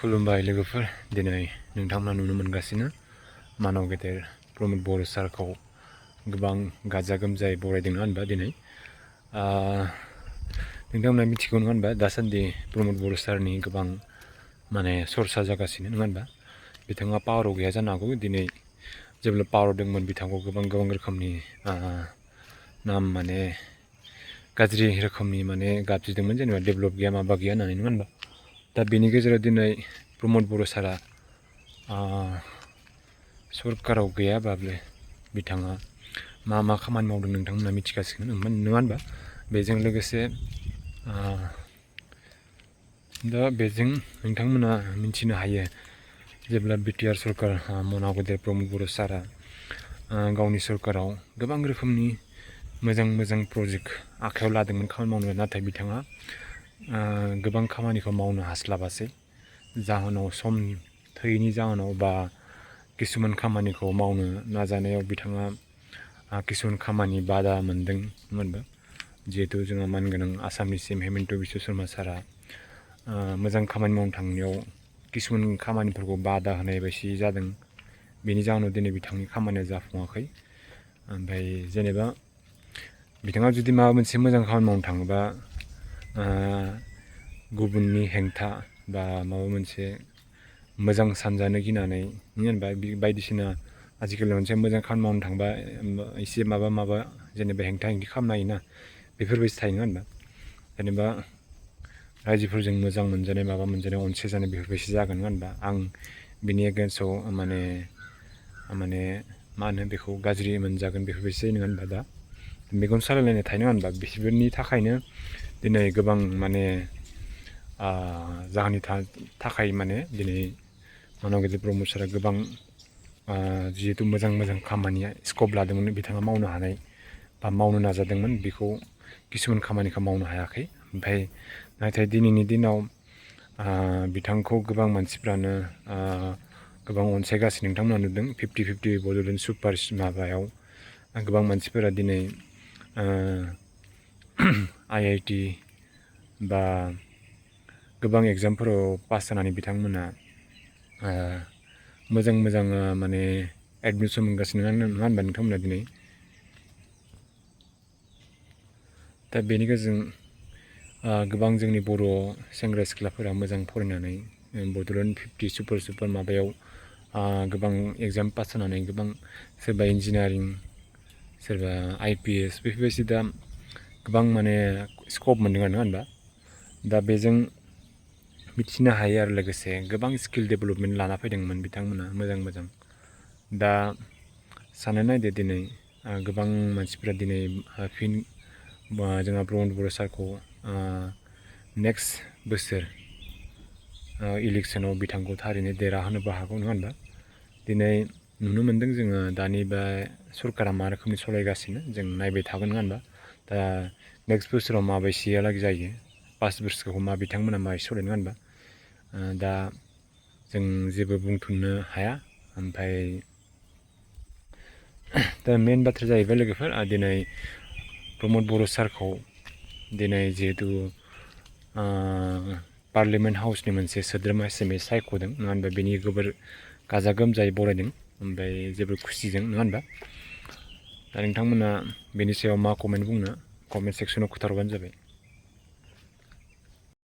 खुलुमबाय लोगोफोर दिनै नोंथांमोना नुनो मोनगासिनो मानव गेदेर प्रमोद बर' सारखौ गोबां गाजा गोमजायै बरायदों नङा होनबा दिनै नोंथांमोना मिथिगौ नङा होनबा दासान्दि प्रमोद बर' सारनि गोबां माने सरसा जागासिनो नङा होनबा बिथाङा पावाराव गैया जानो हागौ दिनै जेब्ला पावाराव दंमोन बिथांखौ गोबां रोखोमनि नाम माने गाज्रि रोखोमनि माने गाबज्रिदोंमोन जेनेबा डेभेलप गैया माबा गैया होननानै नङा होनबा दा बेनि गेजेराव दिनै प्रमोद बर' सारा सरकाराव गैयाब्लाबो बिथाङा मा खामानि मावदों नोंथांमोना मिथिगासिनो नङा होनबा बेजों लोगोसे दा बेजों नोंथांमोना मिथिनो हायो जेब्ला बिटिआर सरकार मानव गेदेर प्रमोद बर' सारा गावनि सरकाराव गोबां रोखोमनि मोजां प्रजेक्ट आखायाव लादोंमोन खामानि मावनो नाथाय बिथाङा गोबां खामानिखौ मावनो हास्लाबासै जाहोनाव सम थोयैनि जाहोनाव बा किसुमान खामानिखौ मावनो नाजानायाव बिथाङा किसुमान खामानि बादा मोनदों होनबा जिहेतु जोंहा मानगोनां आसामनि सिएम हेमन्त बिश्व शर्मा सारा मोजां खामानि मावनो थांनायाव किसुमान खामानिफोरखौ बादा होनाय बायदि जादों बेनि जाहोनाव दिनै बिथांनि खामानिया जाफुङाखै ओमफ्राय जेनेबा बिथाङा जुदि माबा मोनसे मोजां खामानि मावनो थाङोबा गुबुननि हेंथा बा माबा मोनसे मोजां सानजानो गिनानै होनबा बायदिसिना आजिखालि मोनसे मोजां खामानि मावनो थांबा एसे माबा जेनेबा हेंथा खालामनो हायोना बेफोरबायदि थायो नङा होनबा जेनेबा रायजोफोरजों मोजां मोनजानाय माबा मोनजानाय अनसायजानाय बेफोरबायदि जागोन नङा होनबा आं बिनि एगेन्स्टआव माने मा होनो बेखौ गाज्रि मोनजागोन बेफोरबायदि जायो नङा होनबा दा मेगन सालायलायनाय थायो नङा होनबा बिसोरनि थाखायनो दिनै गोबां माने जाहोननि थाखाय माने दिनै मानव गेदेर प्रमोद सारा गोबां जिहेतु मोजां खामानिया स्कप लादोंमोन बिथाङा मावनो हानाय बा मावनो नाजादोंमोन बेखौ किसुमान खामानिखौ मावनो हायाखै ओमफ्राय नाथाय दिनैनि दिनाव बिथांखौ गोबां मानसिफ्रानो गोबां अनसायगासिनो नोंथांमोना नुदों 50-50 बड'लेण्ड सुपार माबायाव गोबां मानसिफोरा दिनै IIT बा गोबां एग्जामफोराव पास जानानै बिथांमोना मोजां माने एडमिसन मोनगासिनो नङा होनबा नोंथांमोना दिनै दा बेनि गेजेरजों गोबां जोंनि बर' सेंग्रा सिख्लाफोरा मोजां फरायनानै बड'लेण्ड 50 सुपार माबायाव गोबां एग्जाम पास जानानै गोबां सोरबा इन्जिनियारिं सोरबा IPS बेफोरबायदि दा गोबां माने स्कप मोनदों आरो नङा होनबा दा बेजों मिथिनो हायो आरो लोगोसे गोबां स्किल डेभेलपमेन्ट लाना फैदोंमोन बिथांमोना मोजां दा सानना नायदो दिनै गोबां मानसिफोरा दिनै फिन जोंहा प्रमोद बर' सारखौ नेक्स्ट बोसोर इलेक्सनाव बिथांखौ थारैनो देरहाहोनोबो हागौ नङा होनबा दिनै नुनो मोनदों जोङो दानि बे सरकारा मा रोखोमनि सालायगासिनो जों नायबाय थागोन नङा होनबा दा नेक्स्ट बोसोराव माबायदियालागै जायो 5 बोसोरखौ बिथांमोना माबायदि सालायो नङा होनबा दा जों जेबो बुंथ'नो हाया ओमफ्राय दा मेन बाथ्राया जाहैबाय लोगोफोर दिनै प्रमोद बर' सारखौ दिनै जिहेतु पार्लियामेन्ट हाउसनि मोनसे सोद्रोमा हिसाबै सायख'दों नङा होनबा बेनि गोबोर गाजा गोमजायै बरायदों ओमफ्राय जोबोर खुसिजों नङा होनबा दा नोंथांमोना बेनि सायाव मा कमेन्ट बुंनो कमेन्ट सेक्सनाव खोन्थाहरबानो जाबाय